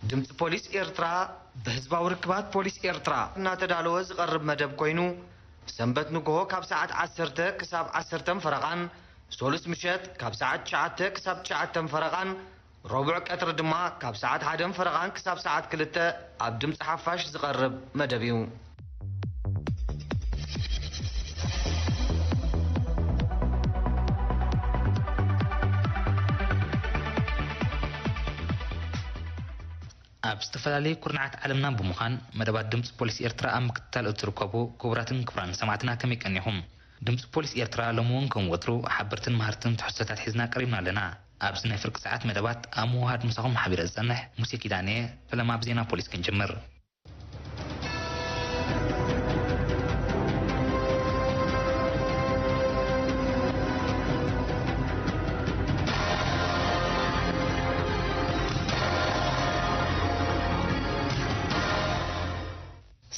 ድምፂ ፖሊስ ኤርትራ ብህዝባዊ ርክባት ፖሊስ ኤርትራ እናተዳለወ ዝቐርብ መደብ ኮይኑ፣ ሰንበት ንግሆ ካብ ሰዓት ዓሰርተ ክሳብ ዓሰርተ ፈረቓን፣ ሰሉስ ምሸት ካብ ሰዓት ትሽዓተ ክሳብ ትሽዓተ ፈረቓን፣ ረቡዕ ቀትሪ ድማ ካብ ሰዓት ሓደ ፈረቓን ክሳብ ሰዓት ክልተ ኣብ ድምፂ ሓፋሽ ዝቐርብ መደብ እዩ። ኣብ ዝተፈላለዩ ኩርናዓት ዓለምና ብምዃን መደባት ድምፂ ፖሊስ ኤርትራ ኣብ ምክትታል እትርከቡ ክቡራትን ክቡራን ሰማዕትና ከመይ ቀኒኹም? ድምፂ ፖሊስ ኤርትራ ሎሚ እውን ከም ወትሩ ሓበርትን መሃርትን ትሕዝቶታት ሒዝና ቀሪብና ኣለና። ኣብዚ ናይ ፍርቂ ሰዓት መደባት ኣብ ምውሃድ ምሳኹም ሓቢረ ዝጸንሕ ሙሴ ኪዳነ። ፈለማ ብዜና ፖሊስ ክንጅምር።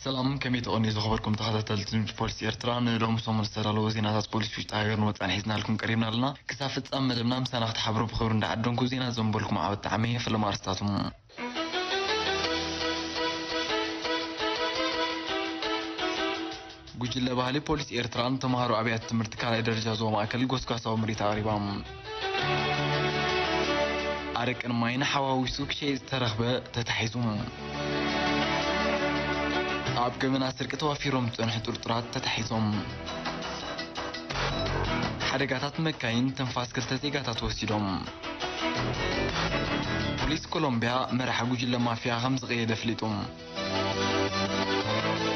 ሰላም፣ ከመይ ትቐንዩ ዝኸበርኩም ተኸታተልቲ ድምፂ ፖሊስ ኤርትራ? ንሎሚ ሰሙን ዝተዳለወ ዜናታት ፖሊስ ውሽጢ ሃገርን ወፃእን ሒዝናልኩም ቀሪብና ኣለና። ክሳብ ፍጻመ መደብና ምሳና ክትሓብሩ ብኽብሪ እንዳዓደንኩ፣ ዜና ዘንበልኩም ዓወት ጣዕመ። ፈለማ ኣርስታቶም። ጉጅለ ባህሊ ፖሊስ ኤርትራ ንተምሃሮ ኣብያተ ትምህርቲ ካልኣይ ደረጃ ዞባ ማእከል ጎስጓሳዊ ምርኢት ኣቕሪባ። ኣረቅን ማይን ሓዋዊሱ ክሸይጥ ዝተረኽበ ተታሒዙ። ኣብ ገበና ስርቂ ተዋፊሮም ዝጸንሑ ጥርጡራት ተታሒዞም። ሓደጋታት መካይን ትንፋስ ክልተ ዜጋታት ወሲዶም። ፖሊስ ኮሎምቢያ መራሒ ጉጅለ ማፍያ ከም ዝቐየደ ኣፍሊጡ።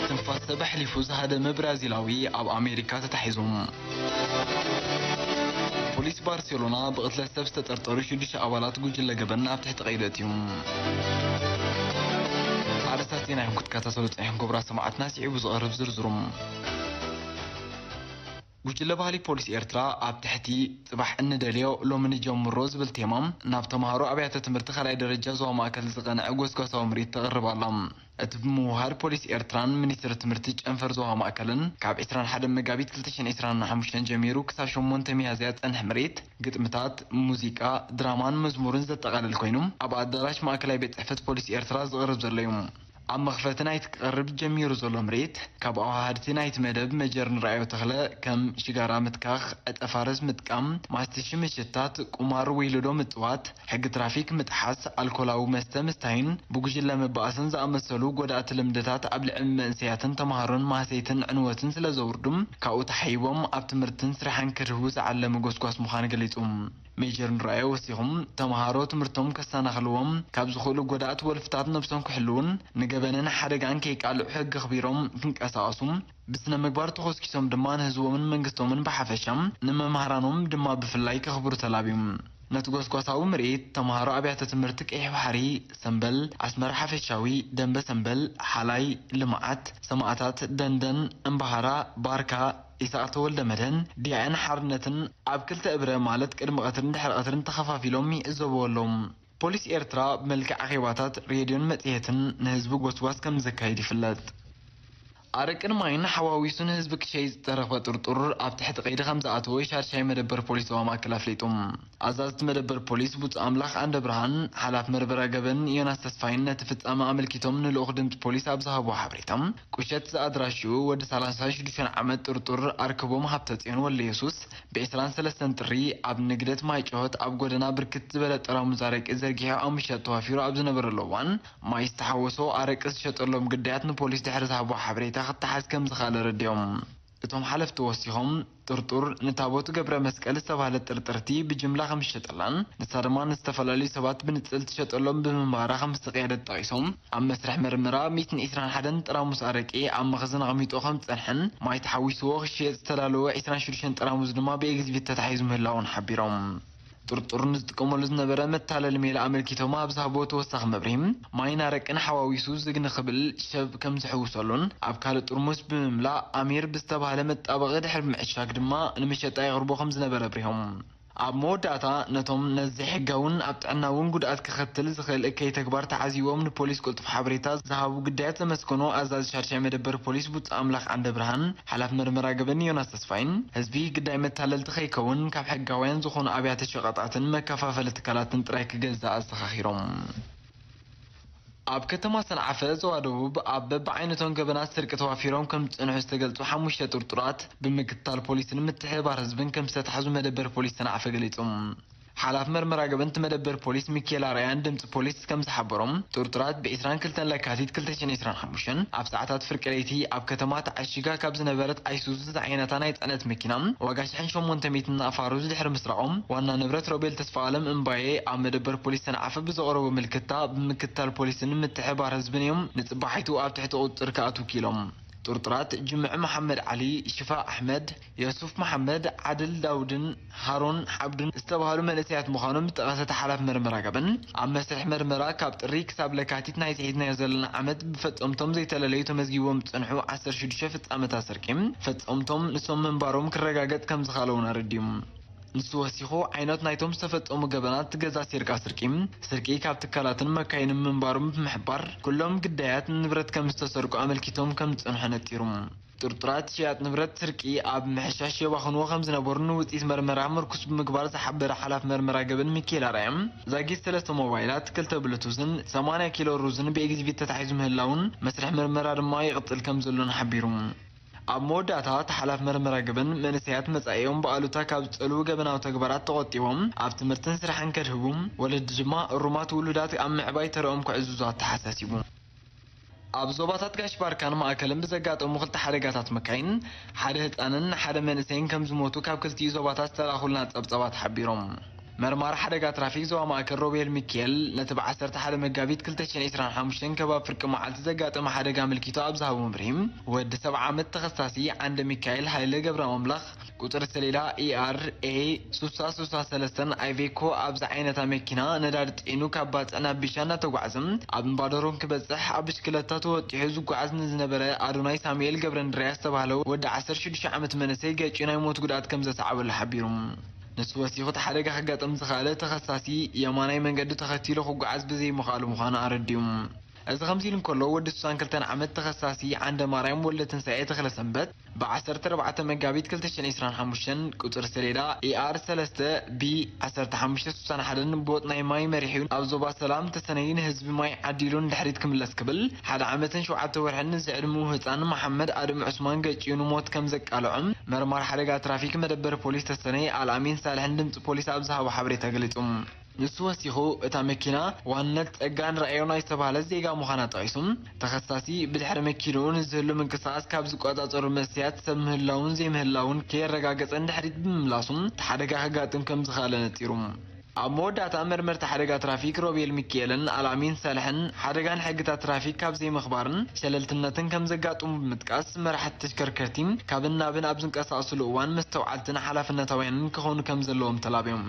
ትንፋስ ሰብ ኣሕሊፉ ዝሃደመ ብራዚላዊ ኣብ ኣሜሪካ ተታሒዙ። ፖሊስ ባርሴሎና ብቕትለት ሰብ ዝተጠርጠሩ ሽዱሽተ ኣባላት ጉጅለ ገበን ኣብ ትሕቲ ቀይዲ ኣእትዩ። ኣርእስታት ዜና ኢኹም ክትከታተሉ ጸኒሕኩም ክቡራት ሰማዕትና፣ ስዒቡ ዝቐርብ ዝርዝሩ። ጉጅለ ባህሊ ፖሊስ ኤርትራ ኣብ ትሕቲ ጽባሕ እንደልዮ ሎሚ ንጀምሮ ዝብል ቴማ ናብ ተምሃሮ ኣብያተ ትምህርቲ ካልኣይ ደረጃ ዞባ ማእከል ዝቐንዐ ጎስጓሳዊ ምርኢት ተቕርብ ኣላ። እቲ ብምውሃድ ፖሊስ ኤርትራን ሚኒስትሪ ትምህርቲ ጨንፈር ዞባ ማእከልን ካብ ዕስራን ሓደን መጋቢት ክልተ ሽሕን ዕስራን ሓሙሽተን ጀሚሩ ክሳብ ሸሞንተ ሚያዝያ ዝጸንሕ ምርኢት ግጥምታት፣ ሙዚቃ፣ ድራማን መዝሙርን ዘጠቓልል ኮይኑ ኣብ ኣዳራሽ ማእከላይ ቤት ጽሕፈት ፖሊስ ኤርትራ ዝቕርብ ዘሎ እዩ። ኣብ መኽፈቲ ናይቲ ክቐርብ ጀሚሩ ዘሎ ምርኢት፣ ካብ ኣዋሃድቲ ናይቲ መደብ መጀር ንርኣዮ ተኽለ፣ ከም ሽጋራ ምትካኽ፣ ዕጸ ፋርስ ምጥቃም፣ ማስቲሽ ምሽታት፣ ቁማር ወይ ሉዶ ምጽዋት፣ ሕጊ ትራፊክ ምጥሓስ፣ ኣልኮላዊ መስተ ምስታይን ብጉጅለ ምብኣስን ዝኣመሰሉ ጎዳእቲ ልምድታት ኣብ ልዕሊ መንእሰያትን ተምሃሮን ማህሰይትን ዕንወትን ስለ ዘውርዱ፣ ካብኡ ተሓይቦም ኣብ ትምህርትን ስራሕን ክድህቡ ዝዓለመ ጎስጓስ ምዃኑ ገሊጹ። ሜጀር ንርኣዮ ወሲኹም፣ ተምሃሮ ትምህርቶም ከሰናኽልዎም ካብ ዝኽእሉ ጎዳእቲ ወልፍታት ነብሶም ክሕልዉን ንገበንን ሓደጋን ከይቃልዑ ሕጊ ኣኽቢሮም ክንቀሳቐሱ፣ ብስነ ምግባር ተኾስኪሶም ድማ ንህዝቦምን መንግስቶምን ብሓፈሻ፣ ንመምሃራኖም ድማ ብፍላይ ከኽብሩ ተላብዩ። ነቲ ጎስጓሳዊ ምርኢት ተምሃሮ ኣብያተ ትምህርቲ ቀይሕ ባሕሪ፣ ሰምበል፣ ኣስመራ ሓፈሻዊ፣ ደንበ ሰምበል፣ ሓላይ፣ ልምዓት፣ ሰማእታት፣ ደንደን፣ እምባሃራ፣ ባርካ፣ ኢሳቕ ተወልደ መድህን፣ ዲያእን ሓርነትን ኣብ ክልተ እብረ ማለት ቅድሚ ቀትርን ድሕሪ ቀትርን ተኸፋፊሎም ይዕዘብዎ ኣለዉ። ፖሊስ ኤርትራ ብመልክዕ ኣኼባታት፣ ሬድዮን መጽሔትን ንህዝቢ ጎስጓስ ከም ዘካይድ ይፍለጥ። ኣረቅን ማይን ሓዋዊሱ ንህዝቢ ክሸይጥ ዝተረኽበ ጥርጡር ኣብ ትሕቲ ቀይዲ ከም ዝኣተወ ሻድሻይ መደበር ፖሊስ ዞባ ማእከል ኣፍሊጡ። ኣዛዚ እቲ መደበር ፖሊስ ብጹእ ኣምላኽ ኣንደ ብርሃን፣ ሓላፊ መርመራ ገበን ዮናስ ተስፋይን ነቲ ፍጻመ ኣመልኪቶም ንልኡኽ ድምጺ ፖሊስ ኣብ ዝሃብዎ ሓበሬታ፣ ቁሸት ዝኣድራሽኡ ወዲ ሰላሳ ሽዱሽተ ዓመት ጥርጡር ኣርክቦም ሃብተጽዮን ወልደየሱስ ብዕስራን ሰለስተን ጥሪ ኣብ ንግደት ማይ ጨሆት ኣብ ጎደና ብርክት ዝበለ ጠራሙዝ ኣረቂ ዘርጊሑ ኣብ ምሸት ተዋፊሩ ኣብ ዝነበረሉ እዋን፣ ማይ ዝተሓወሶ ኣረቂ ዝሸጠሎም ግዳያት ንፖሊስ ድሕሪ ዝሃብዎ ሓበሬታ ክተሓዝ ከም ዝኸኣለ ኣረዲኦም። እቶም ሓለፍቲ ወሲኾም፣ ጥርጡር ንታቦት ገብረ መስቀል ዝተባህለት ጥርጥርቲ ብጅምላ ከም ዝሸጠላን ንሳ ድማ ንዝተፈላለዩ ሰባት ብንጽል ትሸጠሎም ብምንባራ ከም ዝተቐየደት ጠቒሶም፣ ኣብ መስርሕ መርመራ ሚእትን ዕስራን ሓደን ጠራሙዝ ኣረቂ ኣብ መኽዘን ኣቐሚጡ ከም ዝጸንሐን ማይ ተሓዊስዎ ክሽየጥ ዝተዳለወ ዕስራን ሽዱሽተን ጠራሙዝ ድማ ብኤግዚቢት ተታሒዙ ምህላዉን ሓቢሮም። ጥርጡር ንዝጥቀመሉ ዝነበረ መታለሊ ሜላ ኣመልኪቶም ኣብ ዝሃብዎ ተወሳኺ መብርሂ፣ ማይን ኣረቅን ሓዋዊሱ ዝግ ንኽብል ሸብ ከም ዝሕውሰሉን ኣብ ካልእ ጥርሙስ ብምምላእ ኣሚር ብዝተባህለ መጣበቒ ድሕሪ ምዕሻግ ድማ ንመሸጣ የቕርቦ ከም ዝነበረ ኣብሪሆም። ኣብ መወዳእታ፣ ነቶም ነዚ ሕጋውን ኣብ ጥዕና እውን ጉድኣት ከኸትል ዝኽእል እከይ ተግባር ተዓዚቦም ንፖሊስ ቅልጡፍ ሓበሬታ ዝሃቡ ግዳያት ዘመስገኑ ኣዛዚ ሻድሻይ መደበር ፖሊስ ቡጻ ኣምላኽ ዓንደ ብርሃን፣ ሓላፍ መርመራ ገበን ዮናስ ተስፋይን፣ ህዝቢ ግዳይ መታለልቲ ከይከውን ካብ ሕጋውያን ዝኾኑ ኣብያተ ሸቐጣትን መከፋፈሊ ትካላትን ጥራይ ክገዝእ ኣዘኻኺሮም። ኣብ ከተማ ሰንዓፈ ዞባ ደቡብ ኣብ በብዓይነቶም ገበናት ስርቂ ተዋፊሮም ከም ዝጸንሑ ዝተገልጹ ሓሙሽተ ጥርጡራት ብምክትታል ፖሊስን ምትሕብባር ህዝብን ከም ዝተታሕዙ መደበር ፖሊስ ሰንዓፈ ገሊጹ። ሓላፍ መርመራ ገበንቲ መደበር ፖሊስ ሚካኤል ኣርኣያን ድምጺ ፖሊስ ከም ዝሓበሮም፣ ጥርጡራት ብ22 ለካቲት ክልተ ሽሕን ዕስራን ሓሙሽተን ኣብ ሰዓታት ፍርቂ ለይቲ ኣብ ከተማ ተዓሺጋ ካብ ዝነበረት ኣይሱዙ ዝዓይነታ ናይ ጽዕነት መኪና ዋጋ ሽሕን ሸሞንተ ሚእትን ኣፋሩዝ ድሕሪ ምስራቖም፣ ዋና ንብረት ሮቤል ተስፋኣለም እምባዬ ኣብ መደበር ፖሊስ ሰንዓፈ ብዘቕረቦ ምልክታ ብምክትታል ፖሊስን ምትሕባር ህዝብን እዮም ንጽባሒቱ ኣብ ትሕቲ ቁጽጽር ክኣትው ኪሎም። ጥርጡራት ጅምዕ መሓመድ ዓሊ፣ ሽፋ ኣሕመድ፣ የሱፍ መሓመድ፣ ዓድል ዳውድን ሃሮን ዓብዱን ዝተባህሉ መንእሰያት ምዃኖም ዝጠቐሰ እቲ ሓላፊ መርመራ ገበን፣ ኣብ መስርሕ መርመራ ካብ ጥሪ ክሳብ ለካቲት ናይዚ ሒዝናዮ ዘለና ዓመት ብፈጸምቶም ዘይተለለዩ ተመዝጊቦም ዝጸንሑ ዓሰርተ ሽዱሽተ ፍጻመታት ስርቂ ፈጸምቶም ንሶም ምንባሮም ክረጋገጽ ከም ዝኸኣለ እውን ኣረዲኡ። ንሱ ወሲኹ፣ ዓይነት ናይቶም ዝተፈጸሙ ገበናት ገዛ ሴርካ ስርቂ፣ ስርቂ ካብ ትካላትን መካይንን ምንባሮም ብምሕባር፣ ኩሎም ግዳያት ንብረት ከም ዝተሰርቁ ኣመልኪቶም ከም ዝጸንሑ ነጺሩ። ጥርጡራት ሽያጥ ንብረት ስርቂ ኣብ ምሕሻሽ የባኽንዎ ከም ዝነበሩን ንውጽኢት መርመራ ምርኩስ ብምግባር ዝሓበረ ሓላፊ መርመራ ገበን ሚካኤል ኣርኣያ፣ ዛጊት ሰለስተ ሞባይላት፣ ክልተ ብሉቱዝን ሰማንያ ኪሎ ሩዝን ብኤግዚቢት ተታሒዙ ምህላውን መስርሕ መርመራ ድማ ይቕጽል ከም ዘሎን ሓቢሩ። ኣብ መወዳእታ፣ እቲ ሓላፊ መርመራ ገበን መንእሰያት መጻኢኦም ብኣሉታ ካብ ዝጸልዉ ገበናዊ ተግባራት ተቖጢቦም ኣብ ትምህርትን ስራሕን ከድህቡ፣ ወለዲ ድማ እሩማት ውሉዳት ኣብ ምዕባይ ተረኦም ክዕዝዙ ኣተሓሳሲቡ። ኣብ ዞባታት ጋሽ ባርካን ማእከልን ብዘጋጠሙ ክልተ ሓደጋታት መካይን፣ ሓደ ህጻንን ሓደ መንእሰይን ከም ዝሞቱ ካብ ክልቲኡ ዞባታት ዝተላእኹልና ጸብጻባት ሓቢሮም። መርማሪ ሓደጋ ትራፊክ ዞባ ማእከል ሮቤል ሚካኤል ነቲ ብ ዓሰርተ ሓደ መጋቢት ክልተ ሽሕን ዕስራን ሓሙሽተን ከባቢ ፍርቂ መዓልቲ ዘጋጠመ ሓደጋ ኣመልኪቱ ኣብ ዝሃቦ መብርሂ፣ ወዲ ሰብዓ ዓመት ተኸሳሲ ዓንደ ሚካኤል ሃይለ ገብረ ኣምላኽ ቁጽሪ ሰሌዳ ኢኣር ኤ ሱሳ ሱሳ ሰለስተን ኣይቬኮ ኣብ ዝዓይነታ መኪና ነዳዲ ጽዒኑ ካብ ባጽዕ ናብ ቢሻ እናተጓዕዘ ኣብ እምባዶሮን ክበጽሕ ኣብ ብሽክለታ ተወጢሑ ዝጓዓዝ ንዝነበረ ኣዶናይ ሳሙኤል ገብረንድርያ ዝተባህለ ወዲ ዓሰርተ ሽዱሽተ ዓመት መንእሰይ ገጭ ናይ ሞት ጉድኣት ከም ዘሰዓበሉ ሓቢሩ። ንሱ ወሲኹ እቲ ሓደጋ ከጋጥም ዝኸኣለ ተኸሳሲ የማናይ መንገዲ ተኸቲሉ ክጓዓዝ ብዘይምኽኣሉ ምዃኑ ኣረዲኡ። እዚ ከምዚ ኢሉ እንከሎ፣ ወዲ ሱሳን ክልተን ዓመት ተኸሳሲ ዓንደ ማርያም ወልደ ትንሳኤ ተኽለ ሰንበት ብ ዓሰርተ ኣርባዕተ መጋቢት ክልተ ሽሕን ዕስራን ሓሙሽተን ቁጽሪ ሰሌዳ ኢኣር ሰለስተ ቢ ዓሰርተ ሓሙሽተ ስሳን ሓደን ቦጥ ናይ ማይ መሪሑ ኣብ ዞባ ሰላም ተሰነይ ንህዝቢ ማይ ዓዲሉ ንድሕሪት ክምለስ ክብል ሓደ ዓመትን ሸውዓተ ወርሕን ንዝዕድሙ ህጻን መሓመድ ኣድም ዑስማን ገጭዩ ንሞት ከም ዘቃልዖም መርማሪ ሓደጋ ትራፊክ መደበር ፖሊስ ተሰነይ ኣልኣሚን ሳልሕን ድምጺ ፖሊስ ኣብ ዝሃቦ ሓበሬታ ገሊጹ። ንሱ ወሲኹ፣ እታ መኪና ዋንነት ጸጋን ርኣዮ ናይ ዝተባህለ ዜጋ ምዃና ጠቒሱ፣ ተኸሳሲ ብድሕሪ መኪንኡ ንዝህሉ ምንቅስቓስ ካብ ዝቆጻጸሩ መስትያት ሰብ ምህላውን ዘይምህላውን ከየረጋገጸ ንድሕሪት ብምምላሱ፣ እቲ ሓደጋ ከጋጥም ከም ዝኸኣለ ነጺሩ። ኣብ መወዳእታ፣ መርመርቲ ሓደጋ ትራፊክ ሮቤል ሚካኤልን ኣልኣሚን ሳልሕን ሓደጋን ሕግታት ትራፊክ ካብ ዘይምኽባርን ሸለልትነትን ከም ዘጋጥሙ ብምጥቃስ፣ መራሕቲ ተሽከርከርቲ ካብን ናብን ኣብ ዝንቀሳቐስሉ እዋን መስተውዓልትን ሓላፍነታውያንን ክኾኑ ከም ዘለዎም ተላብዮም።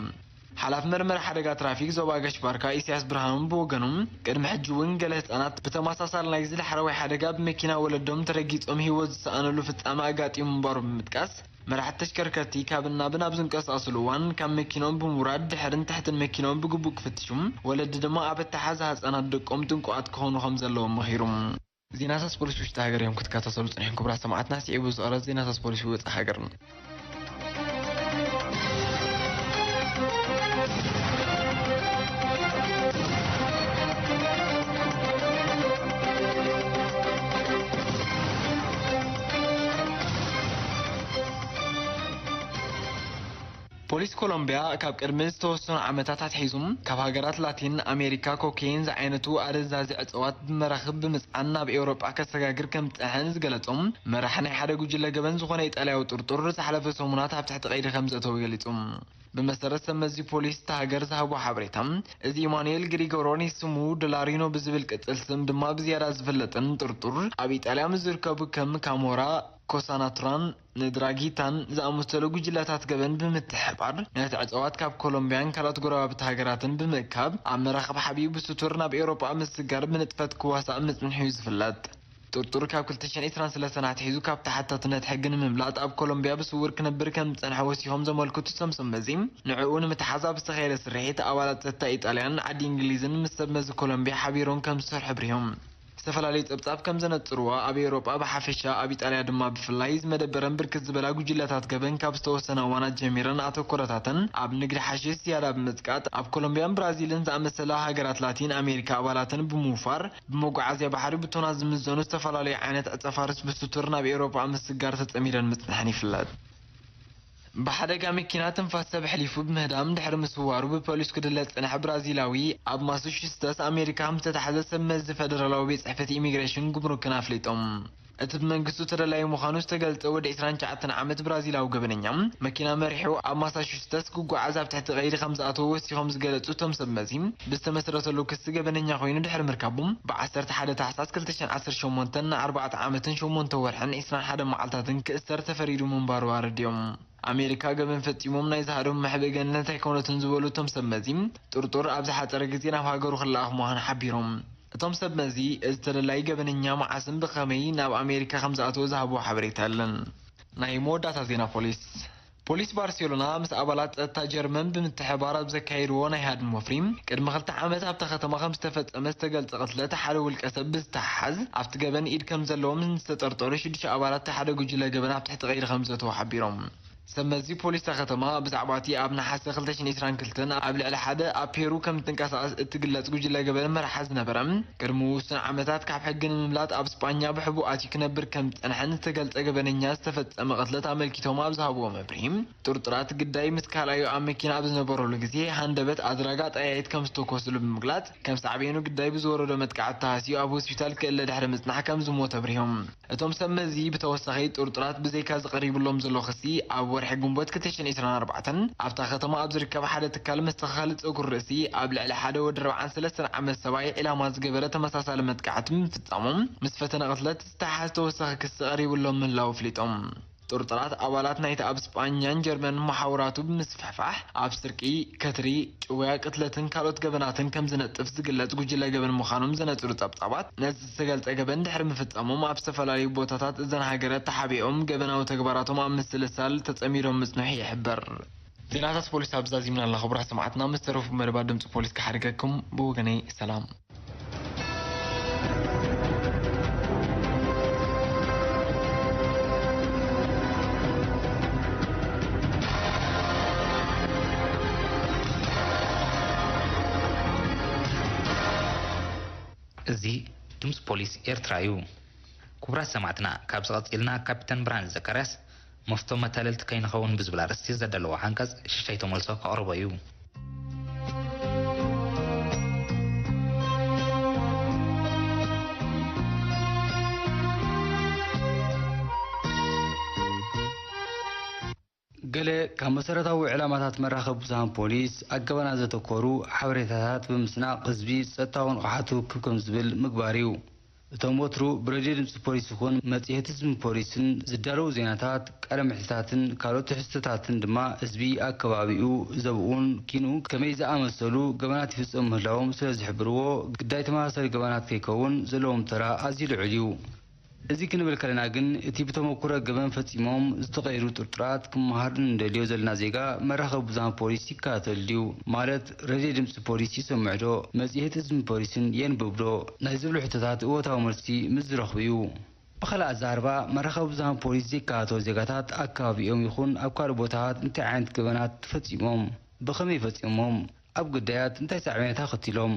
ሓላፊ መርመራ ሓደጋ ትራፊክ ዞባ ጋሽ ባርካ ኢሳያስ ብርሃኑ ብወገኑ፣ ቅድሚ ሕጂ እውን ገለ ህጻናት ብተመሳሳሊ ናይዚ ዳሕረዋይ ሓደጋ ብመኪና ወለዶም ተረጊጾም ህይወት ዝሰኣነሉ ፍጻመ ኣጋጢሙ ምንባሩ ብምጥቃስ፣ መራሕቲ ተሽከርከርቲ ካብን ናብን ኣብ ዝንቀሳቐስሉ እዋን ካብ መኪኖም ብምውራድ ድሕርን ትሕትን መኪኖም ብግቡእ ክፍትሹ፣ ወለዲ ድማ ኣብ ኣተሓዛ ህጻናት ደቆም ጥንቁቓት ክኾኑ ከም ዘለዎም መኺሩ። ዜናታት ስፖርት ውሽጢ ሃገር እዮም ክትከታተሉ ጽኒሕኩም ክቡራት ሰማዕትና። ስዒቡ ዝቐረብ ዜናታት ስፖርት ውጽእ ሃገር። ፖሊስ ኮሎምቢያ ካብ ቅድሚ ዝተወሰኑ ዓመታት ኣትሒዙ ካብ ሃገራት ላቲን ኣሜሪካ ኮኬይን ዝዓይነቱ ኣደንዛዚ እፅዋት ብመራኽብ ብምፅዓን ናብ ኤውሮጳ ከሰጋግር ከም ዝፀንሐ ንዝገለፆ መራሒ ናይ ሓደ ጉጅለ ገበን ዝኾነ ኢጣልያዊ ጥርጡር ዝሓለፈ ሰሙናት ኣብ ትሕቲ ቀይዲ ከም ዘእተወ ገሊፁ። ብመሰረት ሰብ መዚ ፖሊስ እታ ሃገር ዝሃቦ ሓበሬታ፣ እዚ ኢማኑኤል ግሪጎሮኒ ስሙ ዶላሪኖ ብዝብል ቅጽል ስም ድማ ብዝያዳ ዝፍለጥን ጥርጡር ኣብ ኢጣልያ ምስ ዝርከቡ ከም ካሞራ፣ ኮሳናትራን ንድራጊታን ዝኣመሰሉ ጉጅለታት ገበን ብምትሕባር ነቲ ዕጸዋት ካብ ኮሎምቢያን ካልኦት ጎረባብቲ ሃገራትን ብምእካብ ኣብ መራኽብ ሓቢኡ ብስቱር ናብ ኤውሮጳ ምስጋር ብንጥፈት ክዋሳእ ምጽንሑ እዩ ዝፍለጥ። ጥርጡር ካብ ክልተ ሽሕን ዕስራን ሰለስተን ኣትሒዙ ካብ ተሓታትነት ሕጊ ንምምላጥ ኣብ ኮሎምቢያ ብስውር ክነብር ከም ዝጸንሐ ወሲኾም ዘመልክቱ እቶም ሰብ መዚ፣ ንዕኡ ንምትሓዝ ኣብ ዝተኻየደ ስርሒት ኣባላት ጸጥታ ኢጣልያን ዓዲ እንግሊዝን ምስ ሰብ መዚ ኮሎምቢያ ሓቢሮም ከም ዝሰርሑ ኣብሪሆም። ዝተፈላለዩ ጸብጻብ ከም ዘነጽርዎ፣ ኣብ ኤውሮጳ ብሓፈሻ፣ ኣብ ኢጣልያ ድማ ብፍላይ፣ ዝመደበረን ብርክት ዝበላ ጉጅለታት ገበን ካብ ዝተወሰነ እዋናት ጀሚረን ኣተኮሮታተን ኣብ ንግዲ ሓሽሽ ዝያዳ ብምጽቃጥ፣ ኣብ ኮሎምቢያን ብራዚልን ዝኣመሰላ ሃገራት ላቲን ኣሜሪካ ኣባላተን ብምውፋር፣ ብመጓዓዝያ ባሕሪ ብቶናት ዝምዘኑ ዝተፈላለዩ ዓይነት ዕጸ ፋርስ ብስቱር ናብ ኤውሮጳ ኣብ ምስጋር ተጸሚደን ምጽንሐን ይፍለጥ። ብሓደጋ መኪና ትንፋስ ሰብ ኣሕሊፉ ብምህዳም ድሕሪ ምስዋሩ ብፖሊስ ክድለ ዝጸንሐ ብራዚላዊ፣ ኣብ ማሳቹሴትስ ኣሜሪካ ከም ዝተታሕዘ ሰብ መዚ ፈደራላዊ ቤት ጽሕፈት ኢሚግሬሽን ጉምሩክን ኣፍሊጦም። እቲ ብመንግስቱ ተደላዩ ምዃኑ ዝተገልጸ ወዲ ዕስራን ትሽዓተን ዓመት ብራዚላዊ ገበነኛ፣ መኪና መሪሑ ኣብ ማሳቹሴትስ ክጓዓዝ ኣብ ትሕቲ ቀይዲ ከም ዝኣተወ ወሲኾም ዝገለጹ እቶም ሰብ መዚ፣ ብዝተመስረተሉ ክሲ ገበነኛ ኮይኑ ድሕሪ ምርካቡ፣ ብ ዓሰርተ ሓደ ታሕሳስ ክልተ ሽሕን ዓሰርተ ሸሞንተን ንኣርባዕተ ዓመትን ሸሞንተ ወርሕን ዕስራን ሓደን መዓልታትን ክእሰር ተፈሪዱ ምንባሩ ኣረዲኦም። ኣሜሪካ ገበን ፈጺሞም ናይ ዝሃደሙ መሕብኢ ገነት ኣይኮነትን ዝበሉ እቶም ሰብ መዚ፣ ጥርጡር ኣብ ዝሓጸረ ግዜ ናብ ሃገሩ ክለኣኽ ምዃኑ ሓቢሮም። እቶም ሰብ መዚ፣ እዚ ተደላዪ ገበነኛ መዓስን ብኸመይ ናብ ኣሜሪካ ከም ዝኣተወ ዝሃብዎ ሓበሬታ የለን። ናይ መወዳእታ ዜና ፖሊስ። ፖሊስ ባርሴሎና ምስ ኣባላት ጸጥታ ጀርመን ብምትሕብባር ኣብ ዘካየድዎ ናይ ሃድን ወፍሪ፣ ቅድሚ ክልተ ዓመት ኣብታ ከተማ ከም ዝተፈጸመ ዝተገልጸ ቅትለት ሓደ ውልቀ ሰብ ብዝተሓሓዝ፣ ኣብቲ ገበን ኢድ ከም ዘለዎም ንዝተጠርጠሩ ሽዱሽተ ኣባላት እቲ ሓደ ጉጅለ ገበን ኣብ ትሕቲ ቀይዲ ከም ዘእተዉ ሓቢሮም። ሰብ መዚ ፖሊስ እታ ከተማ ብዛዕባ እቲ ኣብ ነሓሰ ክልተ ሽሕን ዕስራን ክልተን ኣብ ልዕሊ ሓደ ኣብ ፔሩ ከም እትንቀሳቐስ እትግለጽ ጉጅለ ገበን መርሓ ዝነበረ፣ ቅድሚ ውሱን ዓመታት ካብ ሕጊ ንምምላጥ ኣብ ስጳኛ ብሕቡእ ኣትዩ ክነብር ከም ዝጸንሐን ዝተገልጸ ገበነኛ ዝተፈጸመ ቅትለት ኣመልኪቶም ኣብ ዝሃብዎ መብርሂ፣ ጥርጡራት ግዳይ ምስ ካልኣዩ ኣብ መኪና ኣብ ዝነበረሉ ግዜ ሃንደበት ኣድራጋ ጠያይት ከም ዝተኮስሉ ብምግላጽ፣ ከም ሳዕቤኑ ግዳይ ብዝወረዶ መጥቃዕቲ ተሃስዩ ኣብ ሆስፒታል ክእለ ድሕሪ ምጽናሕ ከም ዝሞተ ኣብሪሆም። እቶም ሰብ መዚ ብተወሳኺ ጥርጡራት ብዘይካ ዝቐሪብሎም ዘሎ ክሲ፣ ኣብ ወርሒ ግንቦት ክልተ ሽሕን ዕስራን ኣርባዕተን ኣብታ ከተማ ኣብ ዝርከብ ሓደ ትካል መስተኻኸሊ ጸጉሪ ርእሲ ኣብ ልዕሊ ሓደ ወዲ ኣርባዓን ሰለስተን ዓመት ሰብኣይ ዒላማ ዝገበረ ተመሳሳሊ መጥቃዕቲ ብምፍጻሞም ምስ ፈተነ ቅትለት ዝተሓሓዝ ተወሳኺ ክሲ ቀሪብሎም ምህላዉ ኣፍሊጦም። ጥርጡራት ኣባላት ናይቲ ኣብ ስጳኛን ጀርመንን መሓውራቱ ብምስፍሕፋሕ ኣብ ስርቂ፣ ከትሪ፣ ጭውያ፣ ቅትለትን ካልኦት ገበናትን ከም ዝነጥፍ ዝግለጽ ጉጅለ ገበን ምዃኖም ዘነጽሩ ጸብጻባት፣ ነዚ ዝተገልጸ ገበን ድሕሪ ምፍጻሞም ኣብ ዝተፈላለዩ ቦታታት እዘን ሃገራት ተሓቢኦም ገበናዊ ተግባራቶም ኣብ ምስልሳል ተጸሚዶም ምጽንሑ ይሕበር። ዜናታት ፖሊስ ኣብ ዛዚምና ኣለና። ክቡራት ሰማዕትና፣ ምስ ተረፉ መደባት ድምጺ ፖሊስ ክሓድገኩም ብወገነይ ሰላም። እዚ ድምፂ ፖሊስ ኤርትራ እዩ። ክቡራት ሰማዕትና፣ ካብዚ ቀፂልና ካፒተን ብርሃነ ዘካርያስ መፍቶ መታለልቲ ከይንኸውን ብዝብል ኣርእስቲ ዘዳለዎ ሓንቀፅ ሽሻይ ተመልሶ ከቕርቦ እዩ። ገለ ካብ መሰረታዊ ዕላማታት መራኸቢ ብዙሃን ፖሊስ፣ ኣብ ገበናት ዘተኮሩ ሓበሬታታት ብምስናቕ ህዝቢ ጸጥታዊ ንቕሓቱ ክብ ከም ዝብል ምግባር እዩ። እቶም ወትሩ ብሬድዮ ድምጺ ፖሊስ ይኹን መጽሔት ህዝብን ፖሊስን ዝዳለዉ ዜናታት፣ ቃለ መሕትታትን ካልኦት ትሕዝቶታትን ድማ ህዝቢ ኣብ ከባቢኡ፣ ዘብኡን ኪንኡ ከመይ ዝኣመሰሉ ገበናት ይፍጸሙ ምህላዎም ስለ ዝሕብርዎ፣ ግዳይ ተመሳሳሊ ገበናት ከይከውን ዘለዎም ተራ ኣዝዩ ልዑል እዩ። እዚ ክንብል ከለና ግን፣ እቲ ብተመኩሮ ገበን ፈጺሞም ዝተቐየዱ ጥርጡራት ክመሃር ንደልዮ ዘለና ዜጋ መራኸቢ ብዙሃን ፖሊስ ይከታተል ድዩ? ማለት፣ ሬድዮ ድምጺ ፖሊስ ይሰምዕ ዶ? መጽሔት ህዝብን ፖሊስን የንብብ ዶ? ናይ ዝብሉ ሕቶታት እወታዊ መልሲ ምስ ዝረኽቡ እዩ። ብኻልእ ኣዘራርባ፣ መራኸቢ ብዙሃን ፖሊስ ዘይከታተሉ ዜጋታት ኣብ ከባቢኦም ይኹን ኣብ ካልእ ቦታታት እንታይ ዓይነት ገበናት ፈጺሞም? ብኸመይ ፈጺሞም? ኣብ ግዳያት እንታይ ሳዕቤናት ኣኸቲሎም?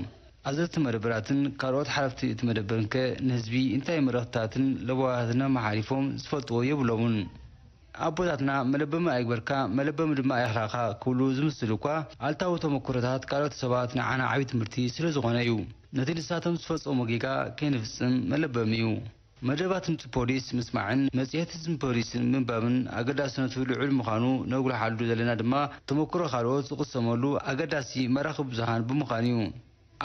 ኣዘዝቲ መደበራትን ካልኦት ሓለፍቲ እቲ መደበርን ከ ንህዝቢ እንታይ መልእኽትታትን ለበዋታትን ኣመሓላሊፎም ዝፈልጥዎ የብሎምን። ኣቦታትና መለበሚ ኣይግበርካ፣ መለበሚ ድማ ኣይኽላእካ ክብሉ ዝምስል እኳ፣ ኣሉታዊ ተመኩሮታት ካልኦት ሰባት ንዓና ዓቢ ትምህርቲ ስለ ዝኾነ እዩ። ነቲ ንሳቶም ዝፈጸሞ ጌጋ ከይንፍጽም መለበሚ እዩ። መደባት ድምጺ ፖሊስ ምስማዕን መጽሔት ህዝብን ፖሊስን ምንባብን ኣገዳስነቱ ልዑል ምዃኑ ነጉልሓሉ ዘለና ድማ ተመኩሮ ካልኦት ዝቕሰመሉ ኣገዳሲ መራኽቢ ብዙሃን ብምዃኑ እዩ።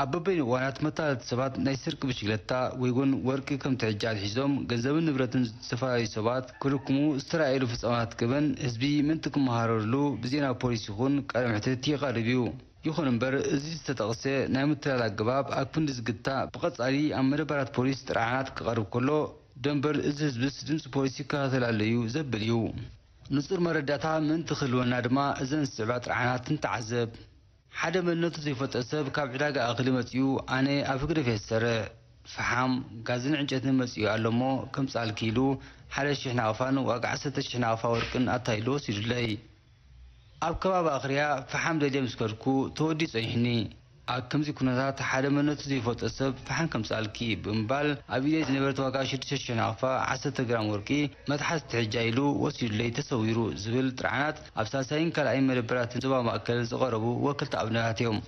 ኣብ በበይኑ እዋናት መታለልቲ ሰባት ናይ ስርቂ ብሽክለታ ወይ እውን ወርቂ ከም ትሕጃ ኣትሒዞም ገንዘብን ንብረትን ዝተፈላለዩ ሰባት ክልክሙ ዝተራእየሉ ፍጻመታት ገበን ህዝቢ ምእንቲ ክመሃረሉ ብዜና ፖሊስ ይኹን ቃለ መሕትት ይቐርብ እዩ። ይኹን እምበር፣ እዚ ዝተጠቕሰ ናይ ምትላል ኣገባብ ኣብ ክንዲ ዝግታእ፣ ብቐጻሊ ኣብ መደበራት ፖሊስ ጥርዓናት ክቐርብ ከሎ፣ ደንበር እዚ ህዝብስ ድምፂ ፖሊስ ይከታተል ኣሎ እዩ ዘብል እዩ። ንፁር መረዳእታ ምእንቲ ክህልወና ድማ እዘን ዝስዕባ ጥርዓናት ንተዓዘብ። ሓደ መንነቱ ዘይፈልጠ ሰብ ካብ ዕዳጋ እኽሊ መፂኡ ኣነ ኣብ ህግደፍ እየ ዝሰርሕ፣ ፈሓም፣ ጋዝን ዕንጨትን መፂኡ ኣሎ እሞ ከምፅኣልኪ ኢሉ ሓደ ሽሕ ናቕፋን ዋጋ ዓሰርተ ሽሕ ናቕፋ ወርቅን ኣታሊሉ ወሲዱለይ። ኣብ ከባቢ ኣኽርያ ፈሓም ደልየ ምስ ከድኩ ተወዲኡ ጸኒሑኒ። ኣብ ከምዚ ኩነታት ሓደ መንነቱ ዘይፈልጦ ሰብ ፈሓም ከምጽኣልኪ ብምባል ኣብ ኢደይ ዝነበረት ዋጋ ሽዱሽተ ሽሕ ናቕፋ ዓሰርተ ግራም ወርቂ መትሓዚ ትሕጃ ኢሉ ወሲዱለይ ተሰዊሩ ዝብል ጥርዓናት ኣብ ሳልሳይን ካልኣይን መደበራትን ዞባ ማእከል ዝቐረቡ ወከልቲ ኣብነታት እዮም።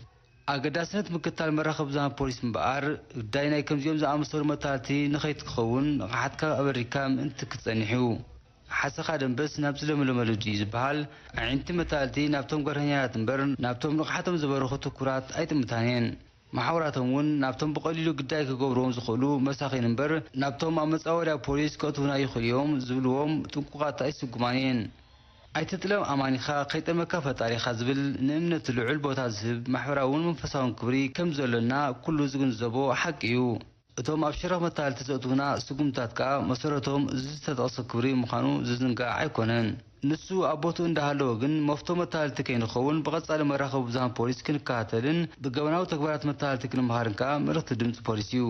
ኣገዳስነት ምክትታል መራኸቢ ብዙሃን ፖሊስ እምበኣር፣ ግዳይ ናይ ከምዚኦም ዝኣመሰሉ መታለልቲ ንኸይትኸውን ንቕሓትካ ኣበሪካ ምእንቲ ክትጸንሕ እዩ። ሓሰኻ ደንበስ ናብ ዝለምለመሉ ድዩ ዝበሃል፣ ኣዒንቲ መታለልቲ ናብቶም ገርሀኛታት እምበር ናብቶም ንቕሓቶም ዘበርኹ ትኩራት ኣይጥምታን እየን። መሓውራቶም እውን ናብቶም ብቐሊሉ ግዳይ ክገብርዎም ዝኽእሉ መሳኺን እምበር ናብቶም ኣብ መጻወድያ ፖሊስ ከእትዉና ይኽእሉ እዮም ዝብልዎም ጥንቁቓት ኣይስጉማን እየን። ኣይትጥለም ኣማኒኻ ከይጠመካ ፈጣሪኻ ዝብል ንእምነት ልዑል ቦታ ዝህብ ማሕበራውን መንፈሳውን ክብሪ ከም ዘሎና ኩሉ ዝግንዘቦ ሓቂ እዩ። እቶም ኣብ ሸረኽ መታለልቲ ዘእትዉና ስጉምታት ከኣ መሰረቶም እዚ ዝተጠቕሰ ክብሪ ምዃኑ ዝዝንጋዕ ኣይኮነን። ንሱ ኣብ ቦትኡ እንዳሃለወ ግን መፍቶ መታለልቲ ከይንኸውን ብቐጻሊ መራኸቢ ብዙሃን ፖሊስ ክንከታተልን ብገበናዊ ተግባራት መታለልቲ ክንመሃርን ከኣ መልእኽቲ ድምጺ ፖሊስ እዩ።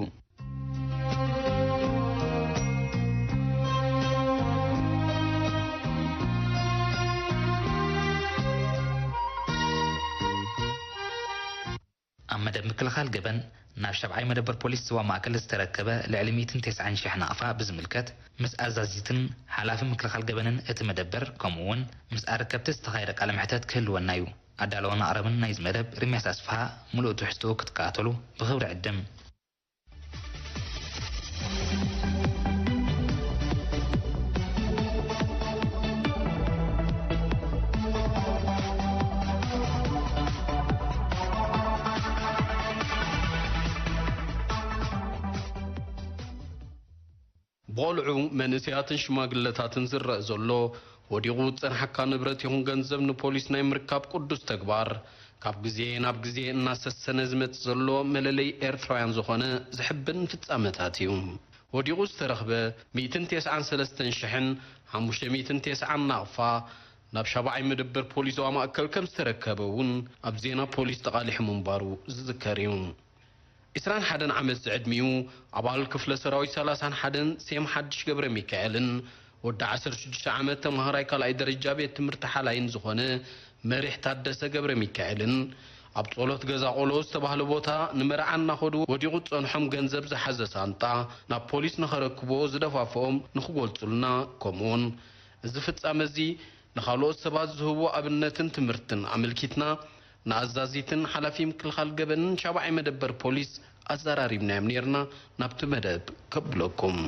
ኣብ መደብ ምክልኻል ገበን ናብ ሻብዓይ መደበር ፖሊስ ዞባ ማእከል ዝተረከበ ልዕሊ ሚእትን ተስዓን ሽሕ ናቕፋ ብዝምልከት፣ ምስ ኣዛዚትን ሓላፊ ምክልኻል ገበንን እቲ መደበር፣ ከምኡ እውን ምስ ኣረከብቲ ዝተኻየደ ቃለ መሕተት ክህልወና እዩ። ኣዳለውን ኣቕራብን ናይዚ መደብ ርምያስ ኣስፍሃ፣ ምሉእ ትሕዝትኡ ክትከታተሉ ብኽብሪ ዕድም። ብቖልዑ፣ መንእሰያትን ሽማግለታትን ዝረኣ ዘሎ፣ ወዲቑ ዝጸንሓካ ንብረት ይኹን ገንዘብ ንፖሊስ ናይ ምርካብ ቅዱስ ተግባር፣ ካብ ግዜ ናብ ግዜ እናሰሰነ ዝመጽእ ዘሎ መለለዪ ኤርትራውያን ዝኾነ ዘሕብን ፍጻመታት እዩ። ወዲቑ ዝተረኽበ ሚእትን ተስዓን ሰለስተን ሽሕን ሓሙሽተ ሚእትን ተስዓን ናቕፋ፣ ናብ ሻብዓይ መደበር ፖሊስ ዞባ ማእከል ከም ዝተረከበ እውን ኣብ ዜና ፖሊስ ተቓሊሑ ምንባሩ ዝዝከር እዩ። ዕስራን ሓደን ዓመት ዝዕድሚኡ ኣባል ክፍለ ሰራዊት ሰላሳን ሓደን ሴም ሓድሽ ገብረሚካኤልን ወዲ ዓሰርተ ሽዱሽተ ዓመት ተማሃራይ ካልኣይ ደረጃ ቤት ትምህርቲ ሓላይን ዝኾነ መሪሕ ታደሰ ገብረሚካኤልን ኣብ ጸሎት ገዛ ቆሎ ዝተባህለ ቦታ ንመርዓ እናኸዱ ወዲቑ ዝጸንሖም ገንዘብ ዝሓዘ ሳንጣ ናብ ፖሊስ ንኸረክብዎ ዝደፋፍኦም ንኽገልጹልና፣ ከምኡውን እዚ ፍጻመ እዚ ንኻልኦት ሰባት ዝህቦ ኣብነትን ትምህርትን ኣመልኪትና ንኣዛዚትን ሓላፊ ምክልኻል ገበንን ሻብዓይ መደበር ፖሊስ ኣዘራሪብናዮም ኔርና። ናብቲ መደብ ከብለኩም።